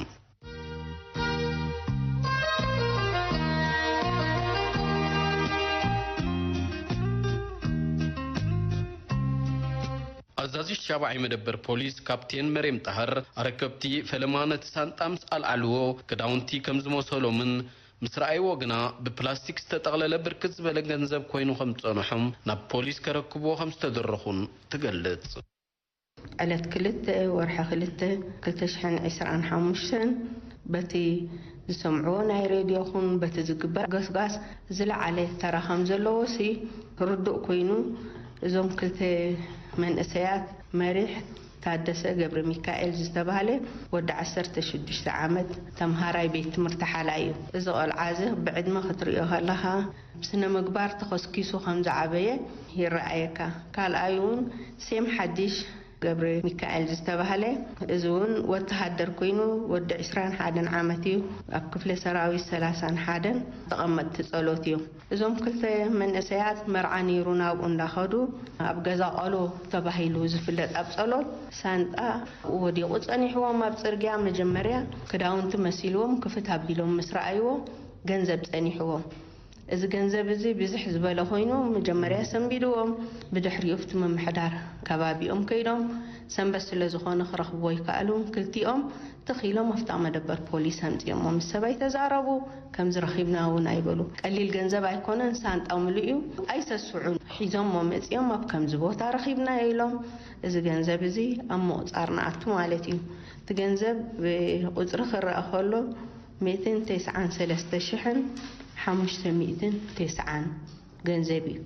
ኣዛዚ ሻብዓይ መደበር ፖሊስ ካፕቴን መሬም ጣህር፣ ኣረከብቲ ፈለማ ነቲ ሳንጣ ምስ ኣልዓልዎ፣ ክዳውንቲ ከም ዝመሰሎምን ምስ ረኣይዎ ግና ብፕላስቲክ ዝተጠቕለለ ብርክት ዝበለ ገንዘብ ኮይኑ ከም ዝጸንሖም ናብ ፖሊስ ከረክብዎ ከም ዝተደረኹን ትገልጽ። ዕለት ክልተ ወርሒ ክልተ ክልተ ሽሕን ዕስራን ሓሙሽተን በቲ ዝሰምዕዎ ናይ ሬድዮ ኹን በቲ ዝግበር ገስጋስ ዝለዓለ ተራ ከም ዘለዎ ሲ ርዱእ ኮይኑ እዞም ክልተ መንእሰያት መሪሕ ታደሰ ገብረሚካኤል ዝተባህለ ወዲ ዓሰርተ ሽዱሽተ ዓመት ተምሃራይ ቤት ትምህርቲ ሓላይ እዩ። እዚ ቆልዓ እዚ ብዕድመ ክትሪኦ ከለኻ ብስነ ምግባር ተኸስኪሱ ከም ዝዓበየ ይረኣየካ። ካልኣይ እውን ሴም ሓድሽ ገብረ ሚካኤል ዝተባህለ እዚ እውን ወተሃደር ኮይኑ ወዲ ዕስራን ሓደን ዓመት እዩ። ኣብ ክፍለ ሰራዊት ሰላሳን ሓደን ተቐመጥቲ ጸሎት እዩ። እዞም ክልተ መንእሰያት መርዓ ነይሩ ናብኡ እንዳኸዱ ኣብ ገዛ ቆሎ ተባሂሉ ዝፍለጥ ኣብ ጸሎት ሳንጣ ወዲቑ ጸኒሕዎም ኣብ ጽርግያ። መጀመርያ ክዳውንቲ መሲልዎም ክፍት ኣቢሎም ምስ ረኣይዎ ገንዘብ ጸኒሕዎም። እዚ ገንዘብ እዚ ብዝሕ ዝበለ ኮይኑ መጀመርያ ሰንቢድዎም፣ ብድሕሪኡ ኣብቲ ምምሕዳር ከባቢኦም ከይዶም ሰንበት ስለ ዝኾነ ክረኽብዎ ኣይከኣሉን። ክልቲኦም ትኽ ኢሎም ኣብታ መደበር ፖሊስ ኣምጺኦሞ ምስ ሰባይ ተዛረቡ። ከምዚ ረኺብና እውን ኣይበሉ። ቀሊል ገንዘብ ኣይኮነን፣ ሳንጣ ምሉእ እዩ። ኣይሰስዑን። ሒዞሞ መጺኦም ኣብ ከምዚ ቦታ ረኺብናዮ ኢሎም። እዚ ገንዘብ እዚ ኣብ ምቑጻር ንኣቱ ማለት እዩ። እቲ ገንዘብ ብቁጽሪ ክረኣ ከሎ ሚእትን ተስዓን ሰለስተ ሽሕን ሓሙሽተ ሚእትን ተስዓን ገንዘብ እዩ።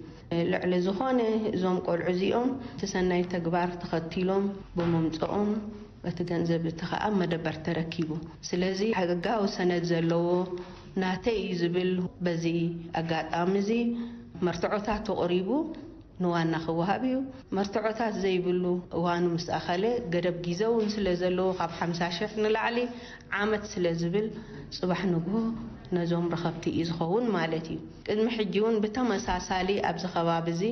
ልዕሊ ዝኾነ እዞም ቆልዑ እዚኦም እቲ ሰናይ ተግባር ተኸቲሎም ብምምፅኦም እቲ ገንዘብ እቲ ኸኣ መደበር ተረኪቡ። ስለዚ ሕጋዊ ሰነድ ዘለዎ ናተይ እዩ ዝብል በዚ ኣጋጣሚ እዚ መርትዖታት ተቕሪቡ ንዋና ክወሃብ እዩ። መርትዖታት ዘይብሉ እዋኑ ምስ ኣኸለ ገደብ ግዜ እውን ስለ ዘለዎ ካብ ሓምሳ ሽሕ ንላዕሊ ዓመት ስለ ዝብል ጽባሕ ንግሆ ነዞም ረኸብቲ እዩ ዝኸውን ማለት እዩ። ቅድሚ ሕጂ እውን ብተመሳሳሊ ኣብዚ ከባቢ እዚ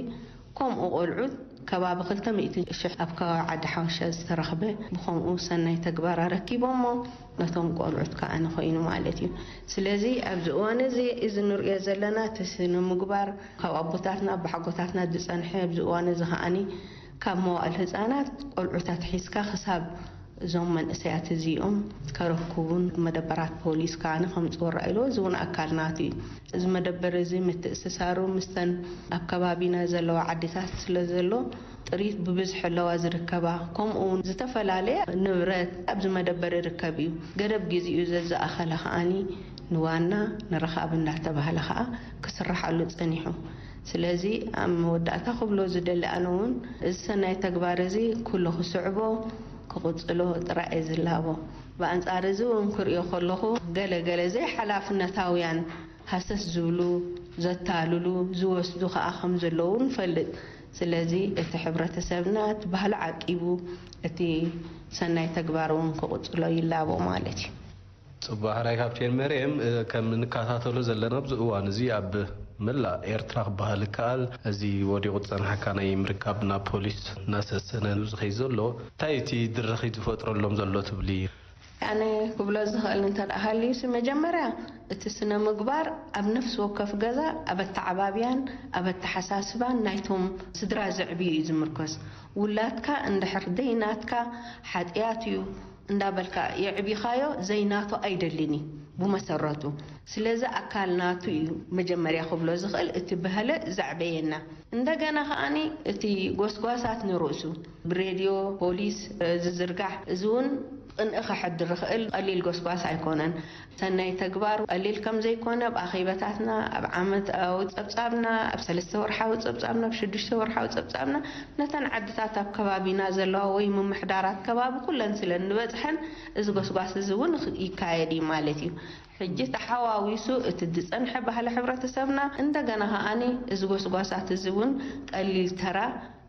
ከምኡ ቆልዑት ከባቢ ክልተ ሚእቲ ሽሕ ኣብ ከባቢ ዓዲ ሓወሻ ዝተረኽበ ብኸምኡ ሰናይ ተግባር ኣረኪቦሞ ነቶም ቆልዑት ከኣ ንኾይኑ ማለት እዩ። ስለዚ ኣብዚ እዋን እዚ እዚ ንርእዮ ዘለና እቲ ስነ ምግባር ካብ ኣቦታትና ኣቦሓጎታትና ዝጸንሐ ኣብዚ እዋን እዚ ከኣኒ ካብ መዋእል ህጻናት ቆልዑታት ሒዝካ ክሳብ እዞም መንእሰያት እዚኦም ከረክቡን መደበራት ፖሊስ ከኣኒ ከምጽኡ ረኣይሎ እዚ እውን ኣካል ናቱ እዩ። እዚ መደበር እዚ ምትእስሳሩ ምስተን ኣብ ከባቢና ዘለዋ ዓድታት ስለ ዘሎ ጥሪት ብብዝሒ ኣለዋ ዝርከባ። ከምኡ እውን ዝተፈላለየ ንብረት ኣብዚ መደበር ይርከብ እዩ። ገደብ ግዜኡ ዘዝኣኸለ ከኣኒ ንዋና ንረኻብ እንዳተባህለ ከኣ ክስርሓሉ ጸኒሑ። ስለዚ ኣብ መወዳእታ ክብሎ ዝደሊ ኣነ እውን እዚ ሰናይ ተግባር እዚ ኩሉ ክስዕቦ ክቕጽሎ ጥራይ እየ ዝላቦ። ብኣንጻር እዚ እውን ክርእዮ ከለኹ ገለ ገለ ዘይሓላፍነታውያን ሃሰስ ዝብሉ፣ ዘታልሉ፣ ዝወስዱ ከኣ ከም ዘለዉ ንፈልጥ። ስለዚ እቲ ሕብረተሰብና እቲ ባህሊ ዓቂቡ እቲ ሰናይ ተግባር እውን ክቕጽሎ ይላቦ ማለት እዩ። ጽቡቕ ሕራይ ካፕቴን መርየም፣ እ፣ ከም እንከታተሎ ዘለና ኣብዚ እዋን እዚ ኣብ መላእ ኤርትራ ክበሃል ይከኣል እዚ ወዲቑ ዝጸንሓካ ናይ ምርካብ ናብ ፖሊስ እናሰሰነ ዝኸይድ ዘሎ እንታይ እቲ ድርኺት ዝፈጥረሎም ዘሎ ትብሊ? ኣነ ክብሎ ዝኽእል እንተ ደኣ ሃልዩሲ፣ መጀመርያ እቲ ስነ ምግባር ኣብ ነፍሲ ወከፍ ገዛ ኣብ ኣተዓባብያን ኣብ ኣተሓሳስባን ናይቶም ስድራ ዘዕብዩ እዩ ዝምርኮስ። ውላድካ እንድሕር ደይናትካ ሓጥያት እዩ እንዳበልካ የዕቢኻዮ ዘይናቱ ኣይደልን እዩ ብመሰረቱ። ስለዚ ኣካል ናቱ እዩ መጀመርያ ክብሎ ዝኽእል እቲ ባህለ ዘዕበየና። እንደገና ከኣኒ እቲ ጎስጓሳት ንርእሱ ብሬድዮ፣ ፖሊስ፣ እ፣ ዝዝርጋሕ እዚ እውን ቅንኢ ከሕድር ይኽእል ቀሊል ጎስጓስ ኣይኮነን። ሰናይ ተግባር ቀሊል ከም ዘይኮነ ኣብ ኣኼባታትና፣ ኣብ ዓመታዊ ጸብጻብና፣ ኣብ ሰለስተ ወርሓዊ ጸብጻብና፣ ኣብ ሽዱሽተ ወርሓዊ ጸብጻብና ነተን ዓድታት ኣብ ከባቢና ዘለዋ ወይ ምምሕዳራት ከባቢ ኩለን ስለ እንበጽሐን እዚ ጎስጓስ እዚ እውን ይካየድ እዩ ማለት እዩ። ሕጂ ተሓዋዊሱ እቲ ዝጸንሐ ባህሊ ሕብረተሰብና እንደገና ከኣኒ እዚ ጎስጓሳት እዚ እውን ቀሊል ተራ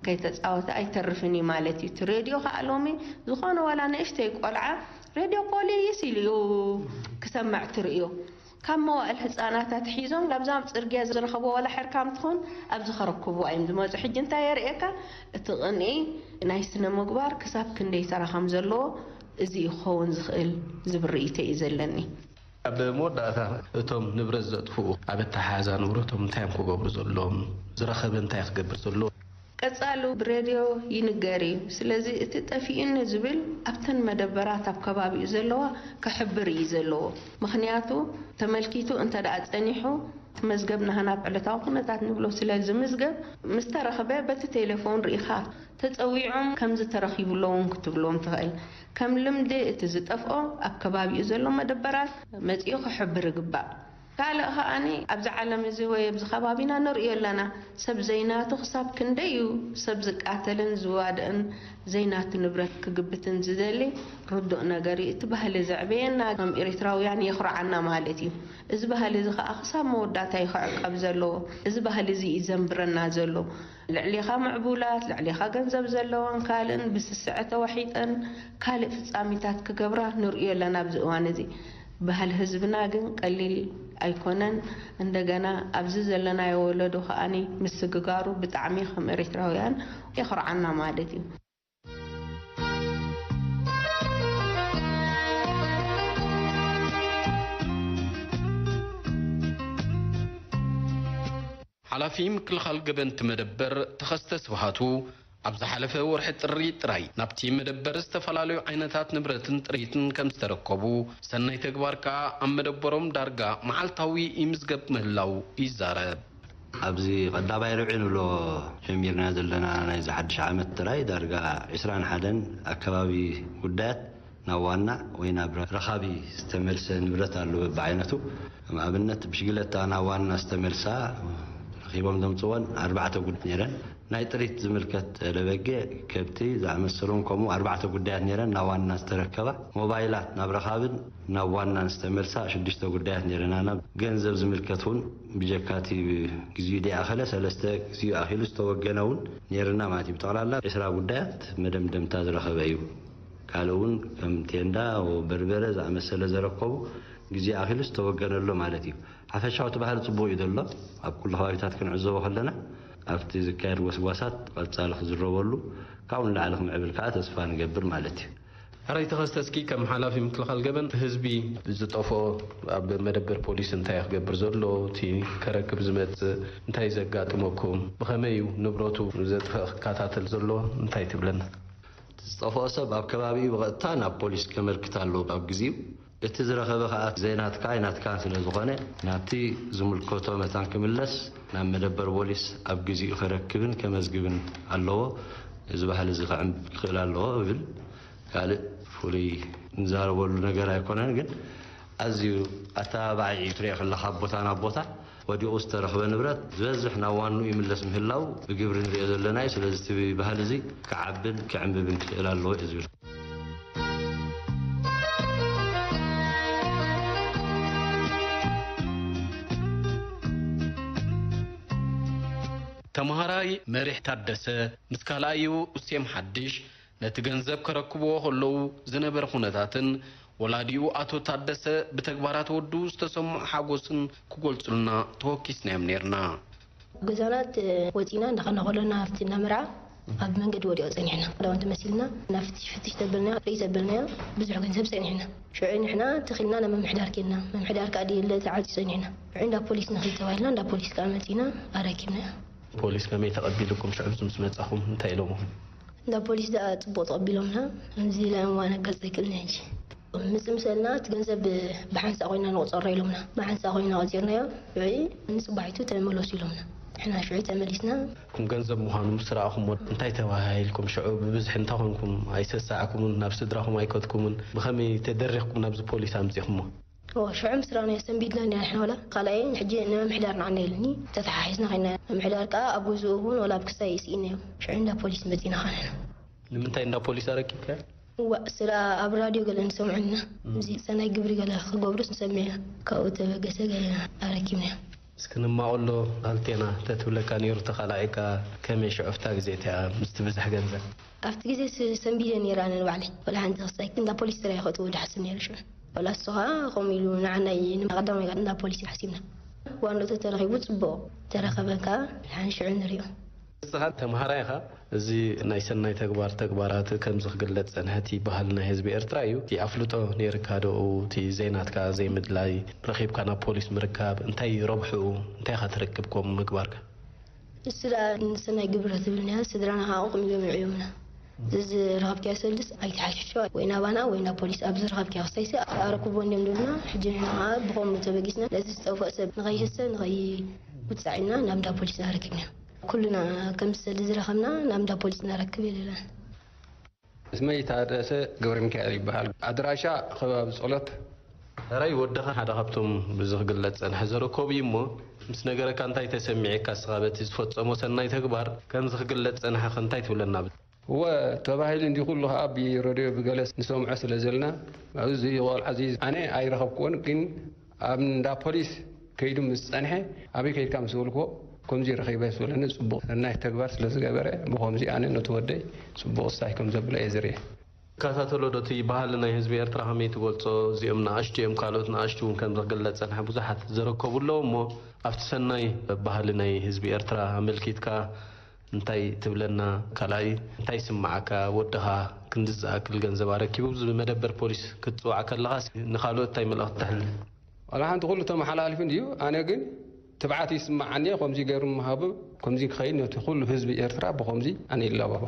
ከይተጻወተ ኣይተርፍን እዩ ማለት እዩ። እቲ ሬድዮ ከኣ ሎሚ ዝኾነ ዋላ ንእሽተይ ቆልዓ ሬድዮ ፖሊስ ኢሉ እዩ ክሰምዕ ትርእዮ። ካብ መዋእል ህጻናት ኣትሒዞም ላብዛ ኣብ ጽርግያ ዝረኸቦ ዋላ ሕርካም ትኾን ኣብዚ ከረክቡ እዮም ዝመጹ። ሕጂ እንታይ የርእየካ? እቲ ቅንኢ ናይ ስነ ምግባር ክሳብ ክንደይ ተራ ከም ዘለዎ እዚ እዩ ክኸውን ዝኽእል ዝብል ርእይቶ እዩ ዘለኒ። ኣብ መወዳእታ እቶም ንብረት ዘጥፍኡ ኣብ ኣተሓሕዛ ንብረቶም እንታይ እዮም ክገብሩ ዘለዎም? ዝረኸበ እንታይ ክገብር ዘለዎ? ቀጻሉ ብሬድዮ ይንገር እዩ። ስለዚ እቲ ጠፊኡኒ ዝብል ኣብተን መደበራት ኣብ ከባቢኡ ዘለዋ ክሕብር እዩ ዘለዎ። ምኽንያቱ ተመልኪቱ እንተ ደኣ ጸኒሑ እቲ መዝገብ ናህና ዕለታዊ ኩነታት ንብሎ ስለ ዝምዝገብ ምስ ተረኽበ በቲ ቴሌፎን ርኢኻ ተጸዊዖም ከምዚ ተረኺቡ ኣሎ እውን ክትብሎም ትኽእል። ከም ልምዲ እቲ ዝጠፍኦ ኣብ ከባቢኡ ዘሎ መደበራት መጺኡ ክሕብር ይግባእ። ካልእ ከኣኒ ኣብዚ ዓለም እዚ ወይ ኣብዚ ከባቢና ንርእዮ ኣለና። ሰብ ዘይናቱ ክሳብ ክንደይ እዩ ሰብ ዝቃተልን ዝዋድእን ዘይናቱ ንብረት ክግብትን ዝደሊ ርዱእ ነገር እዩ። እቲ ባህሊ ዘዕበየና ከም ኤርትራውያን የኹርዓና ማለት እዩ። እዚ ባህሊ እዚ ከኣ ክሳብ መወዳእታ እዩ ክዕቀብ ዘለዎ። እዚ ባህሊ እዚ እዩ ዘንብረና ዘሎ። ልዕሌኻ ምዕቡላት፣ ልዕሌኻ ገንዘብ ዘለወን ካልእን ብስስዐ ተዋሒጠን ካልእ ፍጻሜታት ክገብራ ንርእዮ ኣለና ኣብዚ እዋን እዚ። ባህሊ ህዝብና ግን ቀሊል ኣይኮነን። እንደገና ኣብዚ ዘለናዮ ወለዶ ከኣኒ ምስግጋሩ ብጣዕሚ ከም ኤርትራውያን የኹርዓና ማለት እዩ። ሓላፊ ምክልኻል ገበንቲ መደበር ተኸስተ ስብሃቱ፣ ኣብ ዝሓለፈ ወርሒ ጥሪ ጥራይ ናብቲ መደበር ዝተፈላለዩ ዓይነታት ንብረትን ጥሪትን ከም ዝተረከቡ፣ ሰናይ ተግባር ከኣ ኣብ መደበሮም ዳርጋ መዓልታዊ ይምዝገብ ምህላው ይዛረብ። ኣብዚ ቀዳማይ ርብዒ ንብሎ ጀሚርና ዘለና ናይዚ ሓድሽ ዓመት ጥራይ ዳርጋ ዕስራን ሓደን ኣከባቢ ጉዳያት ናብ ዋና ወይ ናብ ረኻቢ ዝተመልሰ ንብረት ኣሎ በብዓይነቱ። ከም ኣብነት ብሽግለታ ናብ ዋና ዝተመልሳ ረኺቦም ዘምፅወን ኣርባዕተ ጉዳያት ነይረን። ናይ ጥሪት ዝምልከት ለበጌ፣ ከብቲ ዝኣመሰሉን ከምኡ ኣርባዕተ ጉዳያት ነይረን ናብ ዋና ዝተረከባ። ሞባይላት ናብ ረኻብን ናብ ዋናን ዝተመልሳ ሽዱሽተ ጉዳያት ነይረናና። ገንዘብ ዝምልከት እውን ብጀካቲ ግዚኡ ደይኣኸለ ሰለስተ ግዚኡ ኣኺሉ ዝተወገነ እውን ነይርና ማለት እዩ። ብጠቕላላ ዕስራ ጉዳያት መደምደምታ ዝረኸበ እዩ። ካልእ እውን ከም ቴንዳ፣ በርበረ ዝኣመሰለ ዘረከቡ ግዜ ኣኺሉ ዝተወገነሎ ማለት እዩ። ሓፈሻዊ እቲ ባህሊ ጽቡቕ እዩ ዘሎ። ኣብ ኩሉ ከባቢታት ክንዕዘቦ ከለና ኣብቲ ዝካየድ ጎስጓሳት ቀጻሊ ክዝረበሉ ካብኡ ንላዕሊ ክምዕብል ከዓ ተስፋ ንገብር ማለት እዩ። ሕራይ ተኸስተ፣ እስኪ ከም ሓላፊ ምክልኻል ገበን ህዝቢ ዝጠፍኦ ኣብ መደበር ፖሊስ እንታይ ክገብር ዘሎ፣ እቲ ከረክብ ዝመጽእ እንታይ ዘጋጥመኩም፣ ብኸመይ እዩ ንብረቱ ዘጥፍእ ክከታተል ዘሎ፣ እንታይ ትብለና? ዝጠፍኦ ሰብ ኣብ ከባቢኡ ብቐጥታ ናብ ፖሊስ ከመልክት ኣለዎ ኣብ ግዜኡ። እቲ ዝረኸበ ከኣ ዘይናትካ ኣይናትካን ስለ ዝኾነ ናብቲ ዝምልከቶ መታን ክምለስ ናብ መደበር ፖሊስ ኣብ ግዜኡ ከረክብን ከመዝግብን ኣለዎ። እዚ ባህሊ እዚ ክዕምብ ክኽእል ኣለዎ እብል። ካልእ ፍሉይ ንዛረበሉ ነገር ኣይኮነን፣ ግን ኣዝዩ ኣተባባዒ እዩ። ትሪኦ ከለኻ ኣብ ቦታ ናብ ቦታ ወዲቑ ዝተረኽበ ንብረት ዝበዝሕ ናብ ዋንኡ ይምለስ ምህላው ብግብሪ ንሪኦ ዘለና እዩ። ስለዚ እቲ ባህሊ እዚ ክዓብን ክዕምብብን ክኽእል ኣለዎ እዩ ዝብል። ተምሃራይ መሪሕ ታደሰ ምስ ካልኣዩ ኡሴም ሓድሽ ነቲ ገንዘብ ከረክብዎ ከለዉ ዝነበረ ኩነታትን ወላዲኡ ኣቶ ታደሰ ብተግባራት ወዱ ዝተሰምዖ ሓጎስን ክገልጹልና ተወኪስናዮም ነይርና። ገዛና ወፂና እንዳኸና ከሎና ኣብቲ እናመርዓ ኣብ መንገዲ ወዲኦ ፀኒሕና። ክዳውንቲ መሲልና ናብ ፍትሽ ፍትሽ ተበልናዮ ርኢ ተበልናዮ ብዙሕ ገንዘብ ፀኒሕና። ሽዑ ንሕና ተኺልና ናብ ምምሕዳር ኬድና። ምምሕዳር ከዓ ድየለ ተዓፅዩ ፀኒሕና። ሽዑ እንዳ ፖሊስ ንኽድ ተባሂልና እንዳ ፖሊስ ከዓ መፂና ኣረኪብናዮ። ፖሊስ ከመይ ተቐቢልኩም ሽዑ ምስ መጻኹም እንታይ ኢሎምኹም? እንዳ ፖሊስ ደኣ ጽቡቕ ተቐቢሎምና። ከምዚ ኢለ እሞ ኣነጋጽ ኣይክእልን ሕጂ። ምጽ ምሰልና እቲ ገንዘብ ብሓንሳእ ኮይና ንቑጸሮ ኢሎምና። ብሓንሳእ ኮይና ቆጺርናዮ። ሽዑ ንጽባሒቱ ተመለሱ ኢሎምና። ንሕና ሽዑ ተመሊስና። ኩም ገንዘብ ምዃኑ ምስ ረኣኹሞ እንታይ ተባሃሂልኩም? ሽዑ ብብዝሒ እንታይ ኮንኩም? ኣይሰሳዕኩምን? ናብ ስድራኹም ኣይከድኩምን? ብኸመይ ተደሪኽኩም ናብዚ ፖሊስ ኣምጺእኹሞ? ሽዑ ምስ ረኣናዮ ሰንቢድና ኢና ንሕና ዋላ ካልኣየይ ሕጂ ንምምሕዳር ንዓና ኢሉኒ ተተሓሒዝና ኸይድና ምምሕዳር ከኣ ኣብ ገዝኡ እውን ዋላ ኣብ ክሳይ ስኢነዮ ሽዑ እንዳ ፖሊስ መጺና ኸኣ ንሕና። ንምንታይ እንዳ ፖሊስ ኣረኪብካዮ? እዋእ ስለ ኣብ ራድዮ ገለ ንሰምዖ ኢና እዚ ሰናይ ግብሪ ገለ ክገብሩስ ንሰምዕ ኢና ካብኡ ተበገሰ ገለ ኣረኪብናዮ። እስኪ ንማቐሎ ኣልቴና ተትብለካ ነይሩ ተኻላዒካ ከመይ ሽዑ ኣብታ ግዜ እቲኣ ምስቲ ብዝሕ ገንዘብ? ኣብቲ ግዜ ሰንቢደ ነይረ ኣነ ንባዕለይ ወላ ሓንቲ ክሳይ እንዳ ፖሊስ ጥራይ ከእትዎ ዝሓስብ ነይረ ሽዑ። ወላ እሱ ኸዓ ከምኡ ኢሉ ንዓናይ ንቀዳማይ እንዳ ፖሊስ ሓሲብና። ዋንኡ ተተረኺቡ ጽቡቕ ተረኸበ ከኣ ንሓን ሽዑ ንሪኦ። ንስኻ ተምሃራይ ኢኻ። እዚ ናይ ሰናይ ተግባር ተግባራት ከምዚ ክግለጽ ዝጸንሐ እቲ ባህሊ ናይ ህዝቢ ኤርትራ እዩ። እቲ ኣፍልጦ ነይርካ ዶ እቲ ዘይናትካ ዘይምድላይ ረኺብካ ናብ ፖሊስ ምርካብ እንታይ ረብሕኡ እንታይ ኢኻ ትረክብ ከምኡ ምግባርካ? ንሱ ደኣ ንሰናይ ግብሪ ትብል ነያ ስድራና ከዓ ቁም ኢሎም ይዕዮምና። እዚ ዝረኸብካዮ ሰልድስ ኣይትሓሽሾ ወይ ናባና ወይ ናብ ፖሊስ ኣብ ዝረኸብካዮ ክሳይሲ ኣረክቦ እንዲዮም ዝብሉና። ሕጂ ንሕና ከዓ ብኸምኡ ተበጊስና ነዚ ዝጠፍኦ ሰብ ንኸይህሰ ንኸይውፃዕ ኢልና ናብ እንዳ ፖሊስ ኣረኪብና። ኩልና ከምዚ ሰልዲ ዝረኸብና ናብ እንዳ ፖሊስ ነረክብ የለና። ስመይ ታደሰ ገብረሚካኤል ይበሃል። ኣድራሻ ከባቢ ጸሎት። ሕራይ ወድኻ ሓደ ካብቶም ብዚ ክግለጽ ጸንሐ ዘረከቡ እዩ እሞ ምስ ነገረካ እንታይ ተሰሚዒካ እስኻ በቲ ዝፈጸሞ ሰናይ ተግባር ከምዚ ክግለጽ ጸንሐ ከ እንታይ ትብለና? እወ ተባሂሉ እንዲ ኩሉ ከኣ ብረድዮ ብገለ ንሰምዖ ስለ ዘለና ኣብዚ ቆልዓ እዚ ኣነ ኣይረኸብክዎን ግን ኣብ እንዳ ፖሊስ ከይዱ ምስ ጸንሐ ኣበይ ከይድካ ምስ በልክዎ ከምዚ ረኺበ ስበለኒ ጽቡቕ ሰናይ ተግባር ስለ ዝገበረ ብኸምዚ ኣነ ነቲ ወደይ ጽቡቕ ስታይ ከም ዘብሎ እየ ዝርኤ። ይከታተሎ ዶ እቲ ባህሊ ናይ ህዝቢ ኤርትራ ከመይ ትገልጾ? እዚኦም ንኣሽቱ እዮም፣ ካልኦት ንኣሽቱ እውን ከምዚ ክግለጽ ጸንሐ ብዙሓት ዘረከቡ ኣለዉ እሞ ኣብቲ ሰናይ ባህሊ ናይ ህዝቢ ኤርትራ ኣመልኪትካ እንታይ ትብለና? ካልኣይ እንታይ ይስምዓካ? ወድኻ ክንድዚ ዝኣክል ገንዘብ ኣረኪቡ ኣብዚ መደበር ፖሊስ ክትጽውዓ ከለኻስ ንኻልኦት እንታይ መልእኽቲ ተሕልፍ? ዋላ ሓንቲ ኩሉ ተመሓላሊፉ እንድዩ ኣነ ግን ትብዓት ይስምዓኒ እየ ከምዚ ገይሩ ምሃቡ ከምዚ ክኸይድ ነቲ ኩሉ ህዝቢ ኤርትራ ብኸምዚ ኣነ ይላባባ።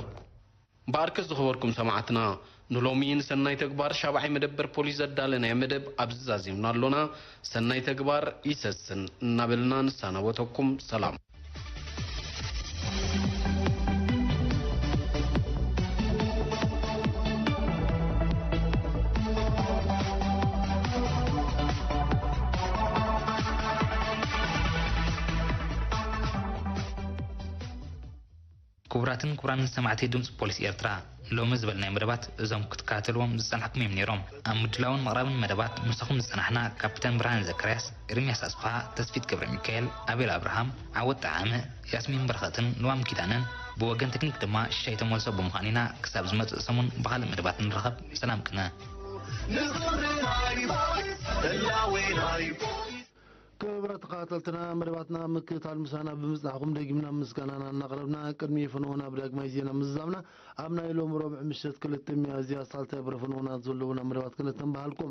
እምበኣርከስ ዝኸበርኩም ሰማዕትና ንሎሚ ንሰናይ ተግባር ሻብዓይ መደበር ፖሊስ ዘዳለናዮ መደብ ኣብዚ ዛዚምና ኣሎና። ሰናይ ተግባር ይሰስን እናበልና ንሰናበተኩም። ሰላም። ክቡራትን ክቡራንን ሰማዕቲ ድምፂ ፖሊስ ኤርትራ፣ ሎሚ ዝበልናዮ መደባት እዞም ክትከታተልዎም ዝጸናሕኩም እዮም ነይሮም። ኣብ ምድላውን ምቕራብን መደባት ምሳኹም ዝጸናሕና ካፕተን ብርሃነ ዘካርያስ፣ ኤርምያስ ኣስፍሃ፣ ተስፊት ገብረ ሚካኤል፣ ኣቤል ኣብርሃም፣ ዓወት ጠዓመ፣ ያስሚን በረኸትን ልዋም ኪዳነን፣ ብወገን ቴክኒክ ድማ ሽሻይ ተመልሶ ብምዃን ኢና ክሳብ ዝመጽእ ሰሙን ብኻልእ መደባት ንራኸብ። ሰላም ቅነ። ክቡራት ተኸታተልትና፣ መደባትና ምክትታል ምሳና ብምጽናሕኩም ደጊምና ምስጋናና እናቕረብና፣ ቅድሚ ፍንውና ብዳግማይ ዜና ምዝዛምና ኣብ ናይ ሎሚ ረቡዕ ምሸት ክልተ ሚያዝያ ሳልሳይ ብረ ፍንውና ዘለዉና መደባት ክነተንብሃልኩም።